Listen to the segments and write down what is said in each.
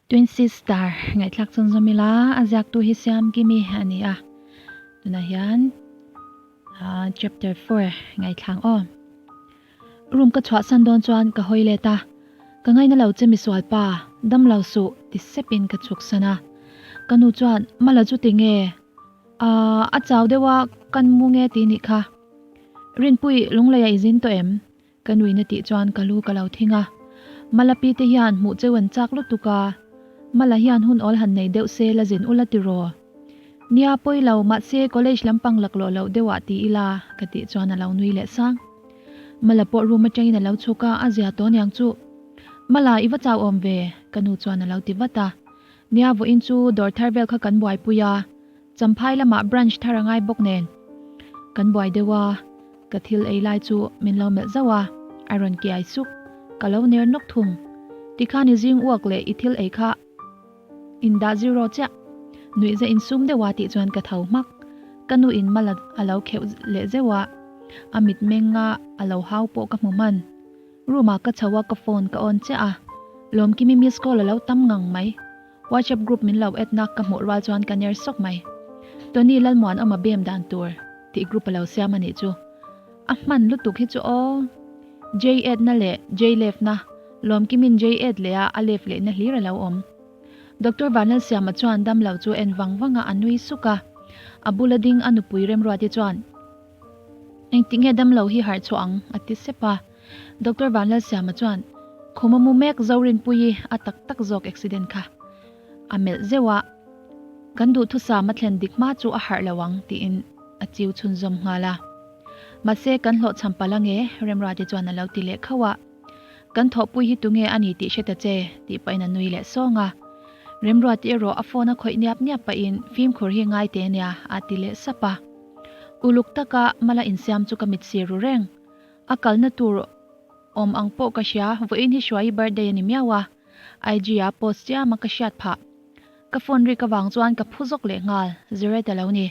Twin Sister ngaihthlak chun zawm ila a ziaktu hi Siamkimi a ni a, tunah hian chapter 4 ngaithlang aw. Room ka chhuahsan dawn chuan ka hawi let a, Ka ngaina lo che misual pa, dam lo suh ti sepin ka chhuksan a. Ka nu chuan Mala chu tinge? Aaa a chau deuh a kan mu nge ti nih kha. Rinpui Lungleia i zin tawh em? Ka nuin a tih chuan ka lu ka lo thing a. Mala pi te hian hmuh cheu an chak lutuk a, Mala hian hun awl han nei deuh se la zin ula tiraw? Nia pawi lo, mahse college lampang laklawh loh deuh ah ti ila ka tih chuan a lo nui leh sang. Mala pawh room atangin a lo chhuk a, a zia tawh aniang chu. Mala, i va chau awm ve? Ka nu chuan a lo ti vat a. Nia vawiin chu dawr thar vel kha kan buaipui a, Champhai lamah branch thar a ngai bawk nen kan buai deuh a, ka thil ei lai chu min lo melh zauh a, a rawn kiai suk. Ka lo ner nawk thung. Tikhan i zing uak leh i thil ei kha in dah zero chiah. Nuih ze insum deuh a tih chuan ka tho hmak. Ka nu in mal a lo kheuh leh zeuh a, a mitmeng a a lo hau pawh ka hmu hman. Room ah ka chho a ka phone ka on chiah a, Lawmkimi miss call a lo tam ngang mai. WhatsApp group min lo add na ka hmuh rual chuan ka ner sawk mai. Tony Lalmuanawma bem dan tur tih group a lo siam a nih chu. A hman lutuk hi chu aw. J-add na leh J-left na, Lawmkimin J-add leh a a left leh na hlir a lo awm. Doctor Vanlalsiama chuan damlo chu en vang vang a a nui suk a. A bula ding a nupui Remruati chuan, Engtik nge damlo hi harh chhuah ang? a ti sep a. Doctor Vanlalsiama chuan, Khum a mu mek Zorinpuii a tak tak zawk accident kha a melh zeuh a, kan duhthusam a thlen dik hma chu a harh lo ang tiin a chiu chhunzawm nghal a. Mahse kan hlawhchham palh ange Remruati chuan a lo ti leh khauh a. Kan thawhpui hi tunge a ni tih hre ta che tih pahin a nui leh sawng a. Remruati erawh a phone a khawih niap niap pahin fimkhur hi ngai te nia a ti leh sap a. Uluk taka mala insiam chu ka mit sir ru reng. A kalna tur awm ang pawh ka hria, vawiin hi Hruaii birthday a ni miau a, IG ah post chiam a ka hriat phah. Ka phone rik avang chuan ka phu zawk leh nghal, Zireta lo ni.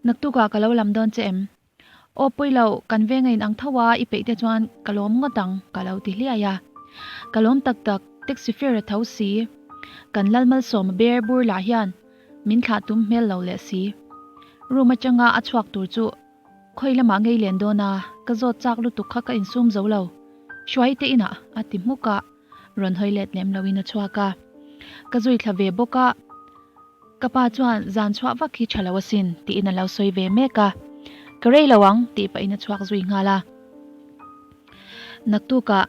Naktukah ka lo lam dawn che em? Aw pawi lo, kan veng a inang tho a, i peih te chuan ka lawm ngawt ang, ka lo ti hliai a. Ka lawm tak tak, taxi fare a tho si. Kan Lalmalsawma ber bur lah hian min thlah tum hmel lo leh si. Room atanga a chhuak tur chu Khawi lamah ngei len dawn a, ka zawt chak lutuk kha ka insum zo lo. Hruai te inah a ti hmuk a, rawn hawi let lem loin a chhuak a. Ka zui thla ve bawk a, ka pa chuan zan chhuah vak hi tha lo asin tiin a lo sawi ve mek a. Ka rei lo ang tih pahin a chhuak zui nghal a. Naktukah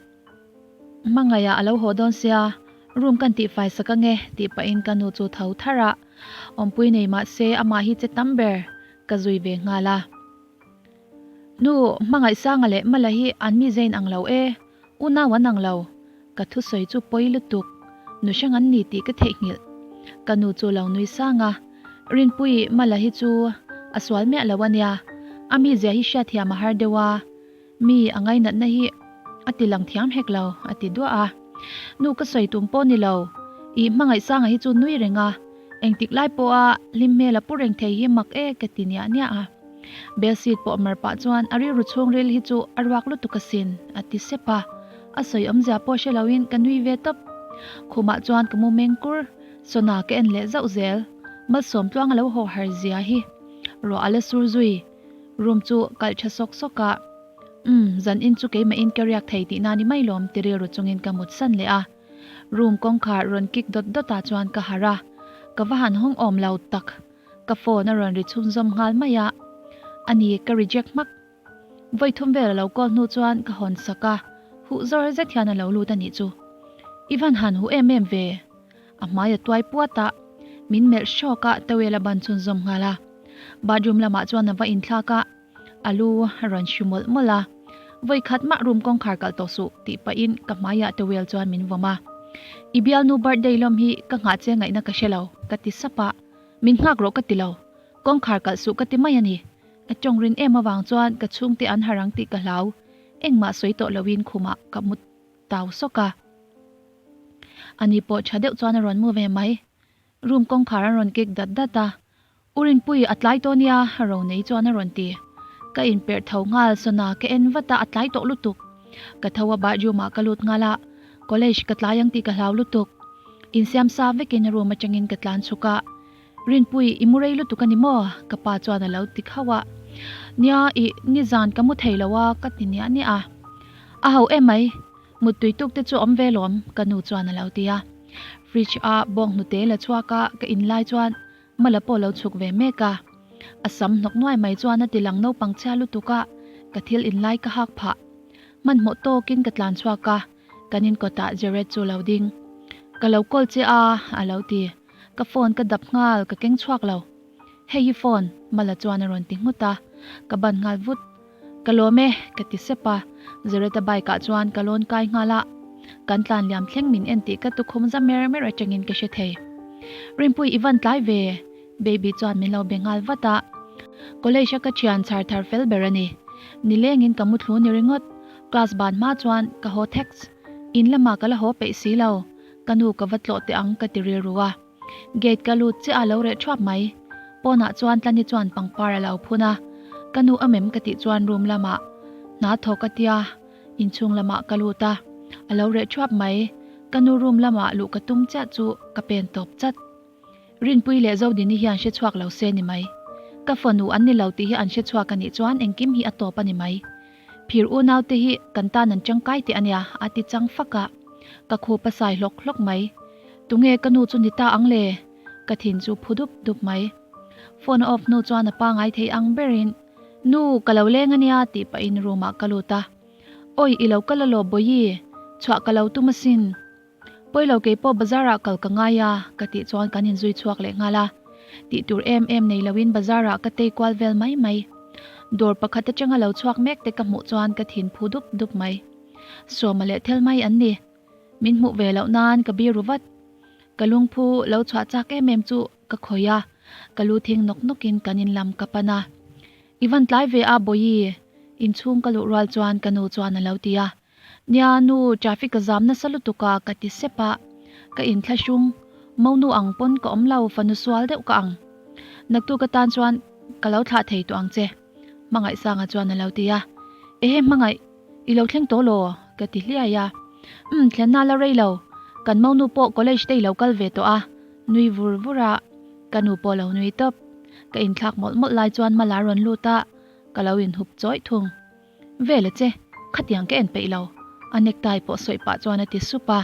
hmangaihah a lo haw dawn sia, room kan tihfai sak ange tih pahin ka nu chu tho tharh a, awmpui nei mahse amah hi che tam ber Ka zui ve nghal a. Nu, Hmangaihsanga leh Mala hi an mi zein ang lo e, unau an ang lo. Ka thusawi chu pawi lutuk, nu hrang an ni tih ka theihnghilh. Ka nu chu lo nui sang a, Rinpui, Mala hi chu a sual miah lo a nia, a mizia hi hriatthiam a har deuh a, mi a ngainatna hi a ti lang thiam hek lo, a ti duah a. Nu ka sawi tum pawh ni lo, i Hmangaihsanga hi chu nui reng a, Engtik lai pawha hlim hmel a pu reng thei hi mak e ka ti niah niah a. Bel seat pawh mar pah chuan a rilru chhungril hi chu a ruak lutuk asin a ti sep a. A sawi awmzia pawh hre loin ka nui ve tawp. Khumah chuan ka mu meng kur, Sona ka en leh zauh zel. Malsawm tluang a lo haw har zia hi. Ruah a la sur zui. Room chu kalh tha sawk sawk a. Umm, zan in chu keimah in ka riak thei tihna ni mai lawm ti rilru chungin ka mut san leh a. Room kawngkhar rawn kik dawt dawt ah chuan ka harh a, ka va han hawng awm lo tak. Ka phone a rawn ri chhunzawm nghal mai a, a ni ka reject hmak. Vawi thum vel a lo call hnu chuan ka hawn sak a, huh zawr zet hian a lo lut a nih chu. I van han huh em em ve? A hmai a tuai puat a, min melh hrawk a, towel a ban chhunzawm nghal a. Bathroom lamah chuan a va inthlak a. A lu a rawn hru mawlh mawlh a, Vawi khat mah room kawngkhar kalh tawh suh tih pahin ka hmaiah towel chuan min vawm a. I bialnu birthday lawm hi ka nghah che ngaihna ka hre lo ka ti sap a, Min nghak rawh ka ti lo, kawngkhar kalh suh ka ti mai a ni. A tawng rin em avang chuan ka chhungte an harh ang tih ka hlau, engmah sawi tawh loin khumah ka mu tau sawk a. Ani pawh tha deuh chuan a rawn mu ve mai. Room kawngkhar a rawn kik dat dat a, U Rinpui, a tlai tawh nia, ro nei chuan a rawn ti. Ka inperh tho nghal, Sona ka en vat a, a tlai tawh lutuk. Ka tho a bathroom ah ka lut nghal a, college ka tlai ang tih ka hlau lutuk. Insiam sa vekin room atangin ka tlan chhuk a, Rinpui, i mu rei lutuk a ni maw? Ka pa chuan a lo ti khauh a. Nia, ih, nizan ka mu thei lo a, ka ti niah niah a. A ho em mai, muttui tuk te chu awm ve lawm, ka nu chuan a lo ti a. Fridge a bawng hnute la chhuak a, ka in lai chuan Mala pawh lo chhuk ve mek a. A sam hnawk nuai mai chuan a ti lang naupang chhia lutuk a, ka thil in lai ka hak phah. Hmanhmawh tawkin ka tlan chhuak a, kan in kawtah Jared chu lo ding. Ka lo call che a, a lo ti. Ka phone ka dap nghal, ka keng chhuak lo. Hei hi phone, Mala chuan a rawn ti nghut a, ka ban nghal vut. Ka lawm e, ka ti sep a, Jared-a bike ah chuan ka lawn kai nghal a. Kan tlan liam thleng min en tih ka tukhum za mer mer atangin ka hre thei. Rinpui i van tlai ve, Baby chuan min lo be nghal vat a. College a ka thian chhar thar fel ber a ni. Nilengin ka mu thlu ni ringawt. Class ban hma chuan ka haw theks. In lamah ka la haw peih si lo. Ka nu ka va tlawh teh ang ka ti rilru a. Gate ka lut chiah a lo reh thuap mai. Pawnah chuan Tlani chuan pangpar a lo phun a. Ka nu a mem ka tih chuan room lamah hna thawk a tia inchhung lamah ka lut a. A lo reh thuap mai. Ka nu room lamah luh ka tum chiah chu ka pen tawp chat. Rinpui leh Zodini hian hre chhuak lo se ni mai. Ka fanu an ni lo tih hi an hre chhuak a nih chuan engkim hi a tawp a ni mai. Phir unau te hi kan tan an tangkai teh a nia, a ti chang fak a. Ka khup a sai hlawk hlawk mai. Tunge ka nu chu ni ta ang le? Ka thin chu phu dup dup mai. Phone a off hnu chuan a pangai thei ang berin, Nu, ka lo leng a nia tih pahin room ah ka lut a. Awi, i lo kal alaw Bawihi? Chhuah ka lo tum asin. Pawilo kei pawh bazar ah kal ka ngai a, ka tih chuan kan inzui chhuak leh nghal a. Tih tur em em nei loin bazar ah ka tei kual vel mai mai. Dawr pakhat atanga lo chhuak mek te ka hmuh chuan ka thin phu dup dup mai. Sawma leh thel mai an ni. Min hmuh ve loh nan ka biru vat. Ka lungphu lo chhuah chak em em chu ka khawih a, ka lu thing nawk nawk in kan in lam ka pan a. I van tlai ve a Bawihi, inchhung ka luh rual chuan ka nu chuan a lo ti a. Nia nu, traffic ka zam nasa lutuk a, ka ti sep a. Ka inthlahrung, monu ang pawn ka awm lo, fanu sual deuh ka ang. Naktuk atan chuan ka lo thlah thei tawh ang che, Hmangaihsanga chuan a lo ti a. Ehe Hmangaih, i lo thleng tawh law? ka ti hliai a. Umm, thlenna la rei lo, kan monu pawh college te i lo kal ve tawh a, nui vur vur a. Ka nu pawh lo nui tawp. Ka inthlak mawlh mawlh lai chuan Mala rawn lut a, ka lo inhup chawih thung. Vel a che, khatiang ka en peih lo, a necktie pawh sawi pah chuan a ti sup a.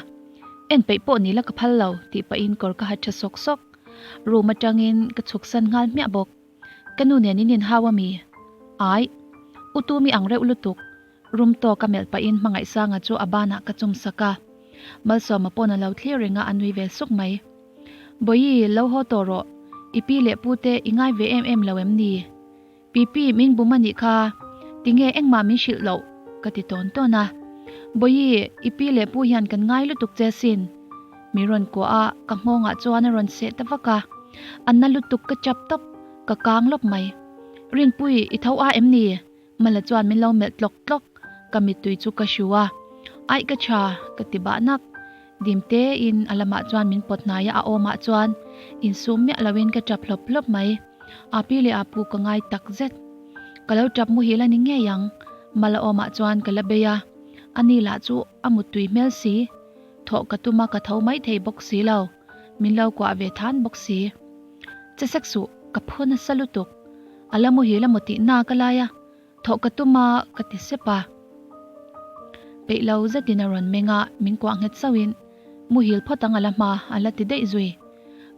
En peih pawh ni la ka phal lo, tih pahin kawr ka ha tha sawk sawk. Room atangin ka chhuk san nghal hmiah bawk. Ka nu nen in inhau a mi? Aih. U Tumi ang reuh lutuk. Room tawk a melh pahin Hmangaihsanga chu a banah ka chum sak a. Malsawma pawn a lo thlir reng a, a nui ve suk mai. Bawihi, lo haw tawh rawh. I pi leh pu te i ngai ve em em lo em ni? Pipi, min bum a nih kha, tinge engmah min hrilh loh? ka ti tawn tawn a. Bawihi, i pi leh pu hian kan ngai lutuk che sin. Min rawn kuah a, ka nghawngah chuan a rawn seh ta vak a. A na lutuk ka chap tawp, ka kang lawp mai. Rinpui, i tho a em ni? Mala chuan min lo melh tlawk tlawk, ka mittui chu ka hru a. Aih ka tha, ka ti bah nak. Dim tein a lamah chuan min pawt hnai a, a awmah chuan insum miah loin ka tap hlawp hlawp mai. A pi leh a pu ka ngai tak zet. Ka lo tap muhil a ni ngei ang. Mala awmah chuan ka la bei a, ani lah chu a muttui hmel si. Thawh ka tum a ka tho mai thei bawk si lo. Min lo kuah ve than bawk si. Che sek suh, ka phu nasa lutuk. A la muhil a maw tih na ka lai a, thawh ka tum a ka ti sep a. Peih lo zetin a rawn meng a, min kuah nghet sauhin, Muhil phawt ang a la hma, a la ti daih zui.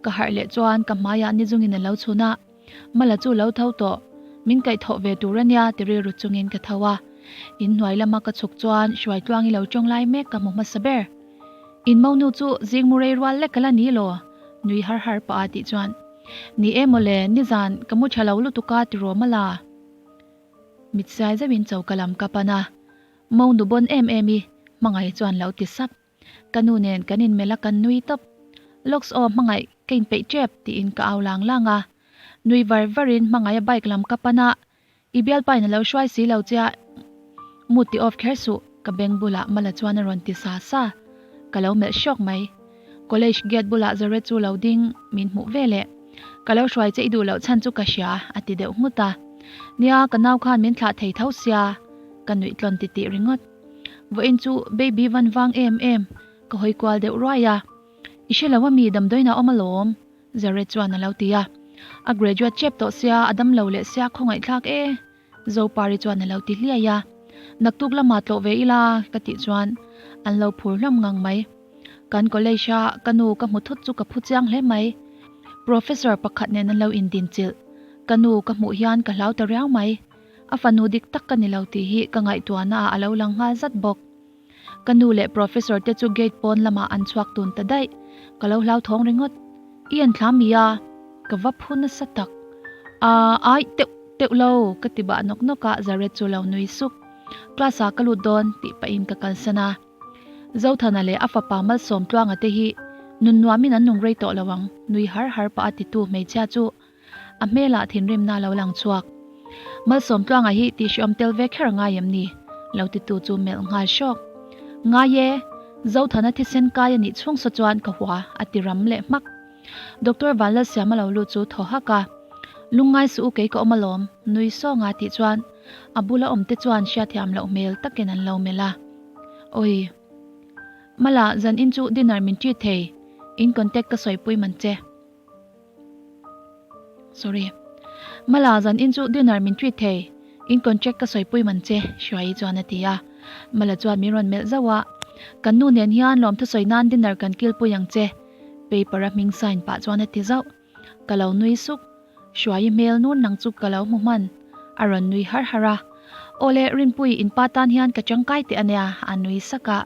Ka harh leh chuan ka hmaiah ni zungin a lo chhun a, Mala chu lo tho tawh, min kaihthawh ve tur a nia ti rilru chungin ka tho a. In hnuai lama ka chhuk chuan Hruaitluangi lo tawng lai mek ka hmu hmasa ber. In monu chu zing mu rei rual lek a la ni law? Nui har har pah a tih chuan, Ni e mawle, nizan ka mu tha lo lutuk a ti rawh mala. Mit sai zeuhin choka lam ka pan a, Monu bawn em em i, hmangaih chuan lo ti sap. Ka nu nen kan inmelh a kan nui tawp. Lawks aw hmangaih ka inpeih tep tiin ka au lang lang a. Nui var varin hmangaih a bike lam ka pan a, I bialpain a lo hruai si lo che a, mood ti off kher suh ka beng bulah Mala chuan a rawn ti sa sa. Ka lo melh hrawk mai. College gate bulah Zaret chu lo ding min hmuh ve leh. Ka lo hruai che i duh loh chhan chu ka hria a ti deuh nghut a. Nia ka nau khan min thlah thei tho sia ka nuih tlawn ti tih ringawt. Vawiin chu baby van vang em em ka hawi kual deuh ruai a. I hre lo ami, damdawiin a awm alawm, Jared chuan a lo ti a. A graduate chep tawh sia, a dam lo leh sia khawngaihthlak e, Zopari chuan a lo ti hliai a. Naktuk lamah tlawh ve ila ka tih chuan an lo phur hlawm ngang mai. Kan college a ka nu ka hmu thut chu ka phu chiang hle mai. Professor pakhat nen an lo indinchilh. Ka nu ka hmuh hian ka hlau ta riau mai. A fanu dik tak ka ni lo tih hi ka ngaihtuahna ah a lo lang nghal zat bawk. Ka nu leh professor te chu gate pawn lamah an chhuak tun ta daih. Ka lo hlauthawng ringawt. I en thla mi a? Ka va phu nasa tak. Aa aih teuh teuh lo ka ti bah nawk nawk a Jared chu lo nui suk. Class ah ka lut dawn tih pahin ka kalsan a. Zothana leh a fapa Malsawm Tluanga te hi nun nuamin an nung rei tawh lo ang nui har har pah a titu hmeichhia chu A hmelah thinrimna a lo lang chhuak. Malsawmtluanga hi tih hreawm tel ve kher a ngai em ni? Lo titu chu melh nghal hrawk. Ngai e, Zothana thisen kai a nih chhung saw chuan ka hua a ti ram leh hmak. Doctor Vanlalsiama lo lut chu thaw hak a. Lungngai suh u kei ka awm alawm, nui sawnga tih chuan a bula awm te chuan hriatthiam loh hmel takin an lo melh a. Awi. Mala, zan in chu dinner min treat thei, in contact ka sawipui man che. Sorry. Mala zan in chu dinner min treat thei. In contract ka sawipui man che, Hruaii chuan a ti a. Mala chuan min rawn melh zauh a. Kan nu nen hian lawmthu sawi nan dinner kan kilpui ang che, paper a hming sign pah chuan a ti zauh. Ka lo nui suk. Hruaii hmel nun nang chu ka lo hmu hman. A rawn nui har har a. Awle, Rinpui, in pa tan hian ka tangkai teh ania, a nui sak a.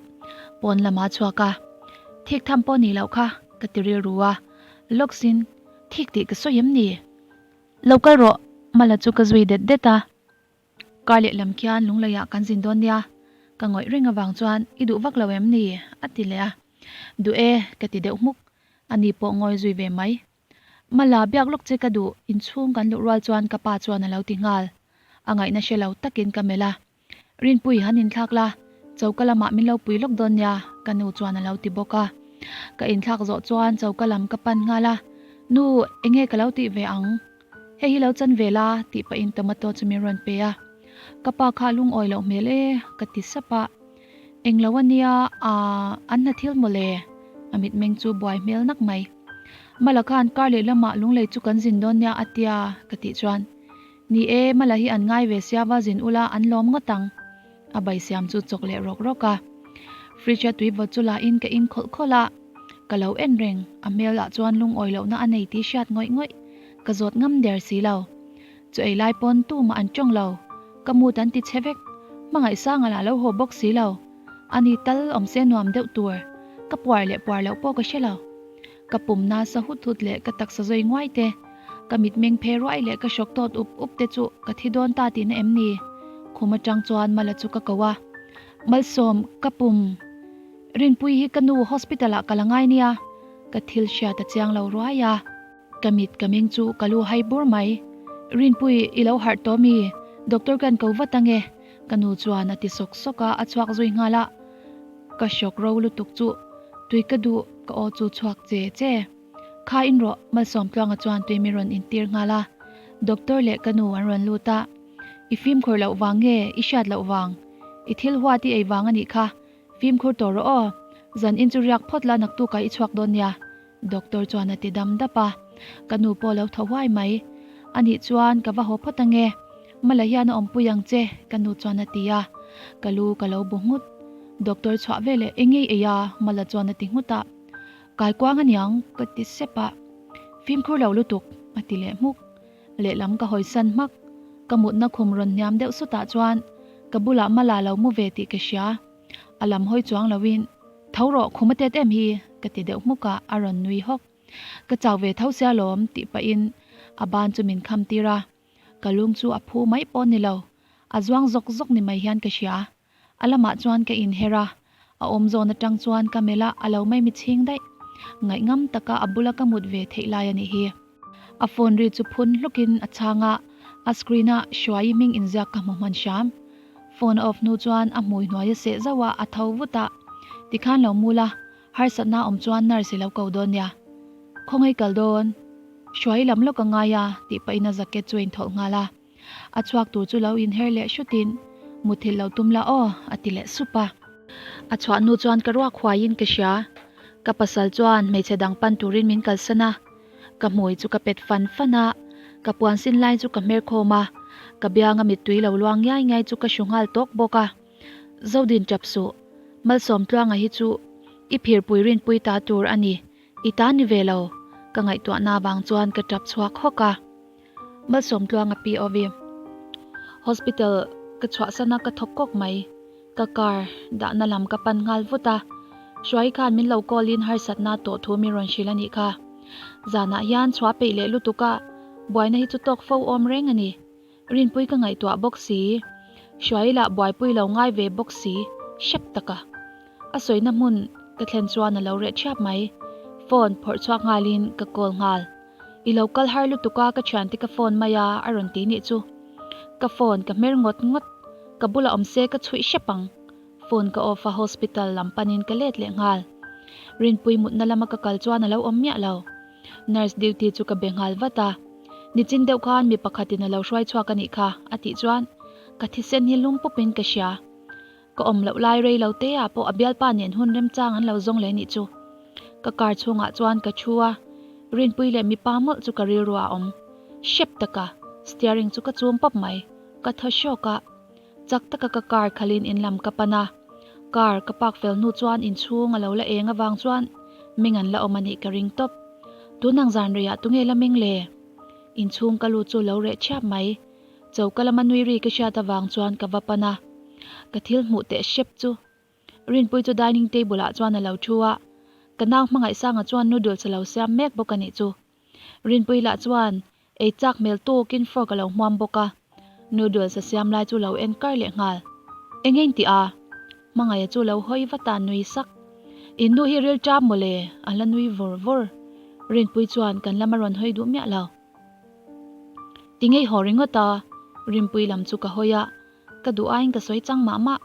Pawn lamah a chhuak a. Thik tham pawh ni loh kha, ka ti rilru a. Lawksin, thik tih ka sawi em ni? Lo kal rawh, Mala chu ka zui det det a. Kar leh lam khian Lungleiah kan zin dawn nia, ka ngawih reng avang chuan i duh vak lo em ni? a ti leh a. Duh e, ka ti deuh hmuk. Ani pawh ngawi zui ve mai. Mala, biak lawk che ka duh, inchhung kan luh rual chuan ka pa chuan a lo ti nghal. A ngaihna hre lo takin ka melh a. Rinpui han inthlak la, choka lamah min lo pui lawk dawn nia, ka nu chuan a lo ti bawk a. Ka inthlak zawh chuan choka lam ka pan nghal a, Nu, enge ka lo tih ve ang? Hei hi lo chan ve la, tih pahin tomato chu min rawn pe a. Ka pa kha a lungawi loh hmel e, ka ti sap a. Englo a nia, aah, an hna thil mawle, a mitmeng chu buai hmel nak mai. Mala khan kar leh lamah lunglei chu kan zin dawn nia a tia, ka tih chuan. Ni e, Mala hi an ngai ve sia va zin ula an lawm ngawt ang. A bai siam chu chawk leh rawk rawk a. Fridge a tui vawt chu la in ka in khawlh khawlh a. Ka lo en reng, a hmel ah chuan lungawi lohna a nei tih hriat ngawih ngawih. Ka zawt ngam der si lo. Chu ei lai pawn tumah an tawng lo. Ka mut an ti chhe vek. Hmangaihsanga lah lo haw bawk si lo. Ani tal awm se nuam deuh tur. Ka puar leh puar loh pawh ka hre lo. Ka pum nasa hut hut leh ka taksa zawi nguai te, ka mitmeng phe ruai leh ka hrawk tawt up up te chu ka thi dawn ta tihna em ni? Khum atang chuan Mala chu ka ko a, Malsawm, ka pum Rinpui hi ka nu hospital ah ka la ngai nia, ka thil hriat a chiang lo ruai a. Ka mit ka meng chu ka lu hai bur mai. Rinpui, i lo harh tawh mi? Doctor kan ko vat ange, ka nu chuan a ti sawk sawk a, a chhuak zui nghal a. Ka hrawk ro lutuk chu tui ka duh ka aw chu chhuak che che. Kha in rawh Malsawmtluanga chuan tui mi rawn intir nghal a. Doctor leh ka nu an rawn lut a. I fimkhur loh vang nge i hriat loh vang? I thil huat i ei vang a nih kha. Fimkhur tawh rawh aw. Zan in chu riak phawt la naktukah i chhuak dawn nia. Doctor chuan a ti dam dap a. Ka nu pawh lo thaw huai mai. Anih chuan ka va haw phawt ange. Mala hian a awmpui ang che, ka nu chuan a ti a. Ka lu ka lo bu nghut. Doctor chhuah veleh eng ngei ei a, Mala chuan a ti nghut a. Kaikuang aniang, ka ti sep a. Fimkhur lo lutuk, a ti leh hmuk. Lehlam ka hawisan hmak. Ka mutna khum rawn hniam deuh sutah chuan ka bulah Mala lo mu ve tih ka hria. A lam hawi chuang loin, Tho rawh, khum a tet em hi, ka ti deuh hmuk a, a rawn nui hawk. Ka chau ve tho sia lawm, tih pahin a ban chu min kham tir a. Ka lung chu a phu mai pawh ni lo, a zuang zawk zawk ni mai hian ka hria. A lamah chuan ka inher a, a awm zawn atang chuan ka melh a, a lo mai mi chhing daih. Ngaihngam taka a bula ka mut ve theih lai a nih hi. A phone ri chu phun hlukin a chhang a, a screen a Hruaii hming inziak ka hmu hman hram. Phone a off hnu chuan a hmui hnuai a seh zauh a, a tho vut a. Tikhan lo mul a, harsatna awm chuan nurse i lo ko dawn nia. Khawngaih kal dawn? Hruaii lam lawk a ngai a, tih pahin a jacket chu a inthawlh nghal a. A chhuak tur chu lo inher leh hrutin, Muthilh lo tum la aw, a ti leh sup a. A chhuah hnu chuan ka ruak huaiin ka hria. Ka pasal chuan hmeichhe dang pan turin min kalsan a, ka hmui chu ka pet fan fan a, ka puan sin lai chu ka hmer khawm a, ka bianga mittui lo luang ngiai ngiai chu ka hru nghal tawk bawk a. Zodin tap suh, Malsawmtluanga hi chu i phirpui rinpui ta tur a ni, i ta ni ve lo, ka ngaihtuahna vang chuan ka tap chhuak hawk a. Malsawmtluanga POV. Hospital ka chhuahsan a ka thawk kawk mai. Ka car dahna lam ka pan nghal vut a, Hruai khan min lo call in harsatna tawh thu min rawn hrilh a nih kha. Zanah hian chhuah peih leh lutuk a, buaina hi chu tawk fo awm reng a ni. Rinpui ka ngaihtuah bawk si, Hruai lah buaipui lo ngai ve bawk si, hrep tak a. A sawina hmun ka thlen chuan a lo reh thiap mai. Phone phawrh chhuak nghalin ka call nghal. I lo kal har lutuk a ka thiante ka phone mai a a rawn ti nih chu. Ka phone ka hmer ngawt ngawt. Ka bulah awm se ka chhuih hrep ang. Phone ka off a hospital lam panin ka let leh nghal. Rinpui mutna lama ka kal chuan a lo awm miah lo. Nurse duty chu ka be nghal vat a. Nichin deuh khan mi pakhatin a lo hruai chhuak a nih kha a tih chuan ka thisen hi lum pawpin ka hria. Ka awm loh lai rei lo te ah pawh a bialpa nen hun remchang an lo zawng leh nih chu. Ka car chhungah chuan ka thu a, Rinpui leh mipa mawlh chu ka rilru ah a awm. Hrep taka steering chu ka chum pawp mai. Ka thaw hrawk a, chak taka ka car khalin in lam ka pan a. Car ka park fel hnu chuan inchhung a lo la eng avang chuan meng an la awm a nih ka ring tawp. Tunang zan reiah tunge la meng le? Inchhung ka lut chu lo reh thiap mai. Choka lama nui ri ka hriat avang chuan ka va pan a, ka thil hmuh teh hrep chu. Rinpui chu dining table ah chuan a lo thu a, ka nau hmangaihsanga chuan noodles a lo siam mek bawk a nih chu. Rinpui lah chuan ei chak hmel tawkin fork a lo hmuam bawk a, noodles a siam lai chu lo en kar leh nghal. Eng eng tih a? Hmangaih a chu lo hawi vat a, nui sak. In nu hi ril ṭam mawle, a la nui vawr vawr. Rinpui chuan kan lam a rawn hawi duh miah lo. Ti ngei haw ringawt a, Rinpui lam chu ka hawi a, ka duh aiin ka sawi chang mah mah.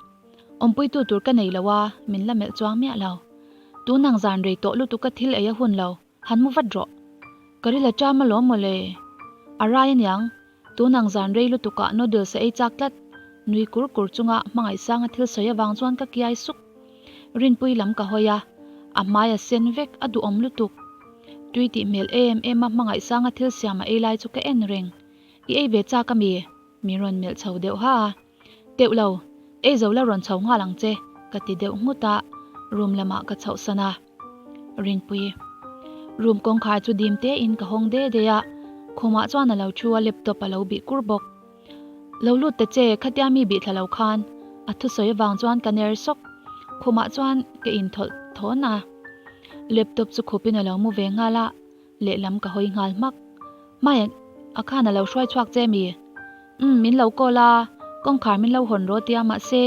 Awmpuitu tur ka nei lo a, min la melh chuang miah lo. Tunang zan rei tawh lutuk ka thil ei a hun lo, han mu vat rawh. Ka ril a ṭam alawm mawle. A rai aniang, tunang zan rei lutukah noodles a ei chak tlat. Nui kur kur chunga hmangaihsanga thil sawi avang chuan ka kiai suk. Rinpui lam ka hawi a, a hmai a sen vek, a duhawm lutuk. Tui tih hmel em em a hmangaihsanga thil siam a ei lai chu ka en reng. I ei ve chak a mi? Min rawn melh chho deuh ha a. Teuh lo, ei zo la rawn chho nghal ang che, ka ti deuh nghut a, room lamah ka chhoh san a. Rinpui. Room kawngkhar chu dim te in ka hawng de de a, khumah chuan a lo thu a laptop a lo bih kur bawk. Lo lut ta che, khatia mi bih thla lo khan a thusawi avang chuan ka ner sawk. Khumah chuan ka inthawlh thawn a. Laptop chu khupin a lo mu ve nghal a, lehlam ka hawi nghal hmak. Hmai a khan a lo hruai chhuak che mi? Umm, min lo call a, kawngkhar min lo hawn rawh tia mahse,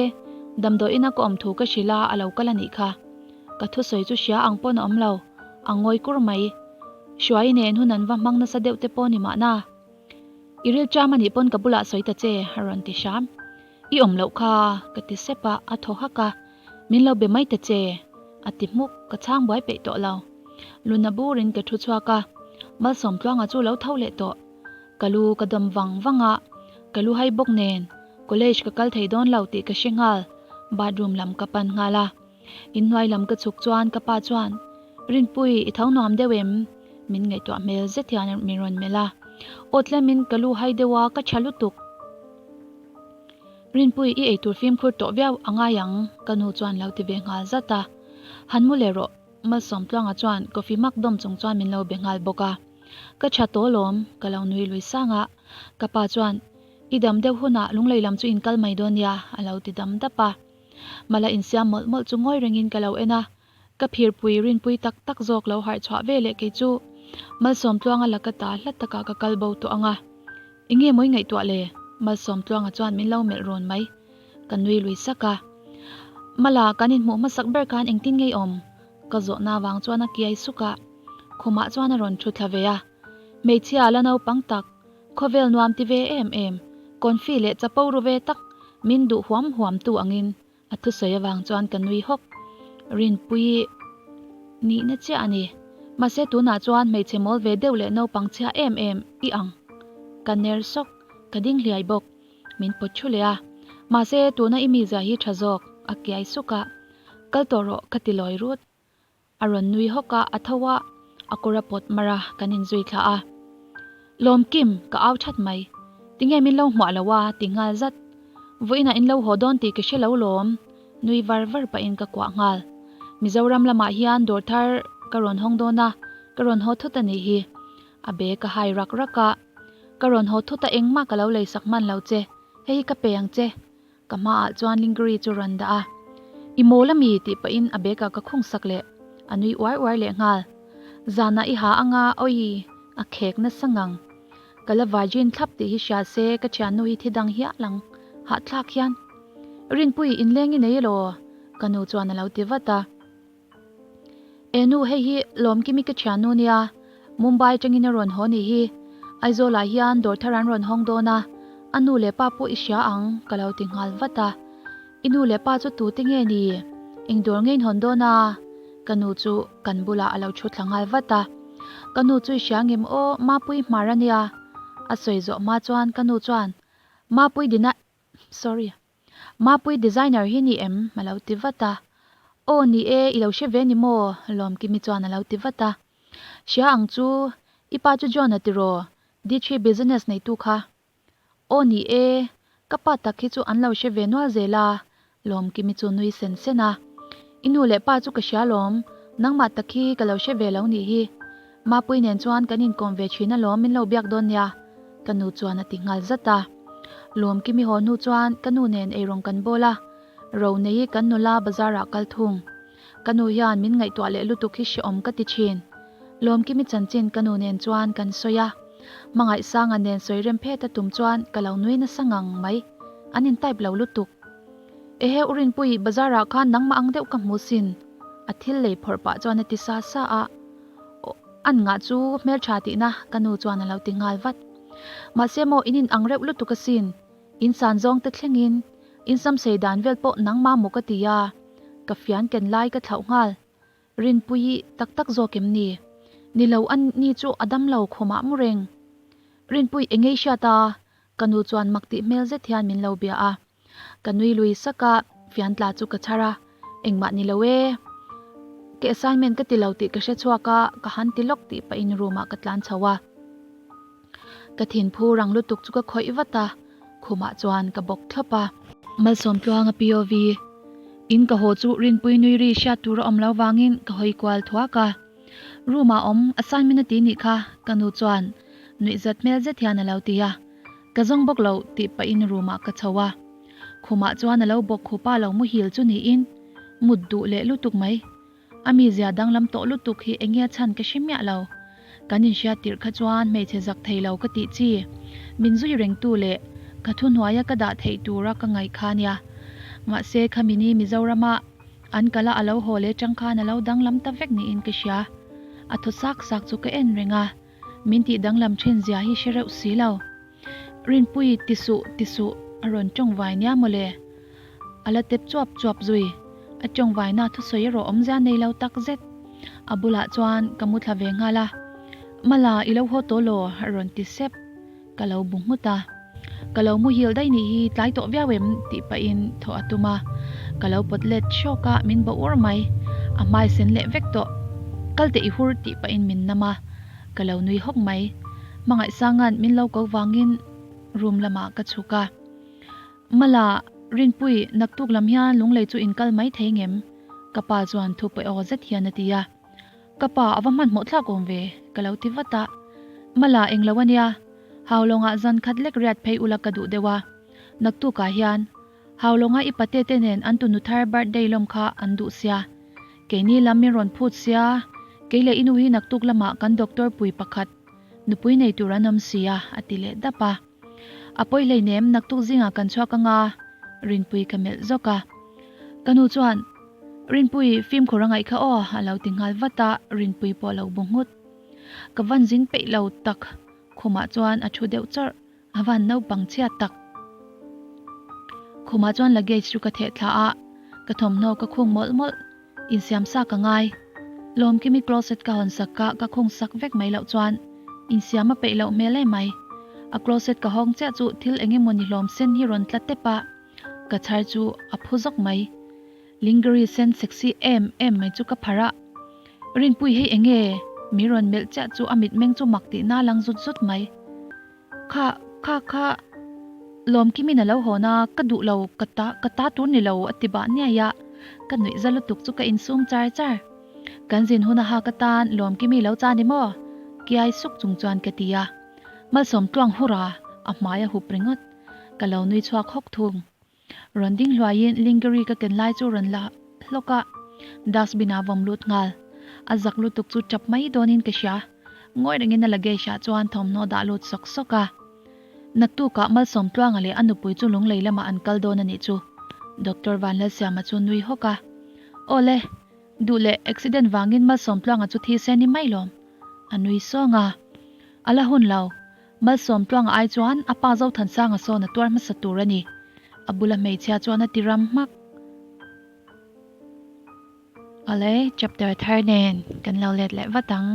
damdawiin a ka awm thu ka hrilh a, a lo kal a nih kha. Ka thusawi chu hria ang pawn a awm lo, a ngawi kur mai. Hruai nen hun an va hmang nasa deuh te pawh ni mahna. I ril ṭam a nih pawn ka bulah sawi ta che, a rawn ti hram. I awm loh kha, ka ti sep a, a thaw hak a. Min lo be mai ta che, a ti hmuk, ka chhang buai peih tawh lo. Luna burin ka thu chhuak a, Malsawmtluanga chu lo tho leh tawh. Ka lu ka dawm vang vang a, ka lu hai bawk nen, college ka kal thei dawn lo tih ka hre nghal, bathroom lam ka pan nghal a. Inhnuai lam ka chhuk chuan ka pa chuan, Rinpui, i tho nuam deuh em? Min ngaihtuah hmel zet hian min rawn melh a. Aw tlemin ka lu hai deuh a, ka tha lutuk. Rinpui, i eitur fimkhur tawh viau a ngai ang, ka nu chuan lo ti ve nghal zat a. Han mu leh rawh, Malsawmtluanga chuan coffee mak dawm chung chuan min lo be nghal bawk a. Ka tha tawh alawm, ka lo nui lui sang a. Ka pa chuan, I dam deuh hunah lunglei lam chu in kal mai dawn nia, a lo ti dam dap a. Mala insiam mawlh mawlh chu ngawi rengin ka lo en a. Ka phirpui rinpui tak tak zawk lo harh chhuah ve leh kei chu Malsawmtluanga laka ta hlat takah ka kal bo tawh ang a. Enge mawi ngaihtuah le? Malsawmtluanga chuan min lo melh rawn mai. Ka nui lui sak a. Mala, kan inhmuh hmasak ber khan engtin ngei awm? Ka zawhna vang chuan a kiai suk a. Khumah chuan a rawn thu thla ve a. Hmeichhia la naupang tak, khawvel nuam ti ve em em, confi leh chapo ru ve tak, min duh huam huam tu angin A thusawi avang chuan ka nui hawk. Rinpui nihna chiah a ni. Mahse tunah chuan hmeichhe mawl ve deuh leh naupang chhia em em i ang. Ka ner sawk, ka ding hliai bawk. Min pawt thu leh a. Mahse tuna i mizia hi tha zawk, a kiai suk a. Kal tawh rawh ka ti lawi rut. A rawn nui hawk a, a tho a, a kawr a pawt mar a, kan inzui thla a. Lawmkim, ka au that mai. Tinge min lo hmuah lo a, ti nghal zat. Vawiinah in lo haw dawn tih ka hre lo lawm, nui var var pahin ka kuah nghal. Mizoram lamah hian dawr thar ka rawn hawng dawn a, ka rawn haw thut a nih hi. A bag a hai rak rak a, Ka rawn haw thut a engmah ka lo leisak hman lo che, hei hi ka pe ang che. Ka hmaah chuan Lingeri chu rawn dah a, I mawl ami? tih pahin a bag ah ka khung sak leh, a nui uar uar leh nghal. Zanah i ha anga awi a khek nasa ngang. Ka la virgin thlap tih hi hria se ka thiannu hi thi dang hial ang, hahthlak hian. Rinpui inleng i nei elaw? Ka nu chuan a lo ti vat a. E nu hei hi Lawmkimi ka thiannu nia, Mumbai atangin a rawn haw nih hi, Aizawlah hian dawr thar an rawn hawng dawn a, a nu leh pa pawh i hria ang ka lo ti nghal vat a. I nu leh pa chu tute nge ni? Eng dawr nge in hawn dawn a? Ka nu chu kan bulah a lo thu thla nghal vat a. Ka nu chu i hria ngem aw, Mapui hmar a nia. A sawi zawh hma chuan ka nu chuan, Mapui dina, sorry. Mapui designer hi ni em? a lo ti vat a. Aw ni e, i lo hre ve ni maw? Lawmkimi chuan a lo ti vat a. Hria ang chu, i pa chu John a tiraw? D-three business neitu kha. Aw ni e, ka pa tak hi chu an lo hre ve nual zel a, Lawmkimi chu nui sen sen a. I nu leh pa chu ka hria lawm, nangmah tak hi ka lo hre ve lo nih hi. Mapui nen chuan kan inkawm ve thin alawm min lo biak dawn nia, ka nu chuan a ti nghal zat a. Lawmkimi haw hnu chuan ka nu nen eirawng kan bawl a, ro nei i kan nula bazar ah kal thung. Ka nu hian min ngaihtuah leh lutuk hi hrehawm ka ti thin. Lawmkimi chanchin ka nu nen chuan kan sawi a, Hmangaihsanga nen sawi rem phet a tum chuan ka lo nui nasa ngang mai, an in type lo lutuk. Ehe u Rinpui, bazar ah khan nangmah ang deuh ka hmu sin, a thil lei phawrh pah chuan a ti sa sa a. An ngah chu hmeltha tihna ka nu chuan a lo ti nghal vat. Mahse maw in in ang reuh lutuk asin, in san zawng te thlengin, in samsei dan vel pawh nangmah maw ka ti a, ka fian ken lai ka thlauh nghal. Rinpui tak tak zawk em ni? Ni lo a ni chu a dam lo khumah mu reng. Rinpui engei hriat a? Ka nu chuan mak tih hmel zet hian min lo bia a. Ka nui lui sak a, fian tla chu ka chhar a, engmah ni lo e. Ka assignment ka ti lo tih ka hre chhuak a, ka han ti lawk tih pahin room ah ka tlan chho a. Ka thinphu rang lutuk chu ka khawih vat a, khumah chuan ka bawk thlawp a. Malsawmtluanga POV In ka haw chu Rinpui nui ri hriat tur a awm lo vangin ka hawi kual thuak a. Room ah awm assignment a ti nih kha ka nu chuan nuihzat hmel zet hian a lo ti a. Ka zawng bawk lo tih pahin room ah ka chho a, khumah chuan a lo bawk khupa lo muhil chu niin mut duh leh lutuk mai. A mizia danglam tawh lutuk hi enge a chhan ka hre miah lo. Kan inhriat tirh kha chuan hmeichhe zak thei lo ka tih chi, min zui rengtu leh ka thuhnuaia ka dah theih tura ka ngaih kha nia. Mahse khamini Mizorama an kala a lo haw leh tang khan a lo danglam ta vek niin ka hria. A thaw sak sak chu ka en reng a. Min tih danglam thin zia hi hre reuh si lo. Rinpui ti suh ti suh a rawn tawng vai nia mawle. A la tep chuap chuap zui. A tawng vaina thusawi erawh awmzia nei lo tak zet. A bulah chuan ka mu thla ve nghal a. Mala i lo haw tawh law a rawn ti sep. Ka lo bu nghut a. Ka lo muhil daih nih hi tlai tawh viau em tih pahin thawh a tum a. Ka lo pawt let hrawk a, min bawh ur mai. A hmai sen leh vek tawh. Kal teh i hur tih pahin min nam a. Ka lo nui hawk mai. Hmangaihsanga'n min lo ko vangin room lamah ka chhuk a. Mala, Rinpui, naktuk lam hian lunglei chu in kal mai thei ngem? Ka pa chuan thu paih aw zet hian a ti a. Ka pa a va hmanhmawh thlak awm ve, ka lo ti vat a. Mala englo a nia, Haulawngah zan khat lek riat phei ula ka duh deuh a. Naktukah hian Haulawnga i pate te nen an tunu thar birthday lawm kha an duh sia. Keini lam min rawn phut sia, kei leh i nu hi naktuk lamah kan doctor pui pakhat nupui nei tur an awm sia, a ti leh dap a. A pawi hleinem naktuk zingah kan chhuak anga, Rinpui ka melh zawk a. Ka nu chuan, Rinpui, fimkhur a ngaih kha aw, a lo ti nghal vat a, Rinpui pawh a lo bu nghut. Ka van zin peih lo tak, khumah chuan a thu deuh chawrh, a van naupang chhiat tak. Khumah chuan luggage chu ka theh thla a, ka thawmhnaw ka khung mawlh mawlh, insiam sa ka ngai. Lawmkimi closet ka hawn sak ka, ka khung sak vek mai loh chuan insiam a peih loh hmel em mai. A closet ka hawng chiah chu thil eng emaw ni hlawm sen hi rawn tla tep a, ka chhar chu a phu zawk mai. Lingerie sen sexy em em mai chu ka pharh a. Rinpui hei enge? Mi rawn melh chiah chu a mitmeng chu mak tihna a lang zut zut mai. Kha, kha, kha, Lawmkimin a lo hawn a, ka duh lo, ka ta, ka ta tur ni lo a ti bah niai a, ka nuih za lutuk chu ka insum char char. Kan zin hun a hak atan Lawmkimi lo cha ni maw? Kiai suk chung chuan ka ti a. Malsawm tluang hura, a hmai a hup ringawt. Ka lo nui chhuak hawk thung. Rawn ding hluaiin lingerie ka ken lai chu rawn la hlawk a, dustbin ah vawm lut nghal. A zak lutuk chu tap mai dawnin ka hria. Ngawi rengin a luggage ah chuan thawmhnaw dah lut sawk sawk a. Naktukah Malsawmtluanga leh a nupui chu lunglei lamah an kal dawn a nih chu. Doctor Vanlalsiama chu nui hawk a. Awle, duh leh accident vangin Malsawmtluanga chu thi se ni mai lawm. A nui sawng a. A la hun lo. Malsawmtluanga ai chuan a pa Zothansanga sawn a tuar hmasa tur a ni. A bula hmeichhia chuan a ti ram hmak. Awle, chapter thar nen kan lo let leh vat ang.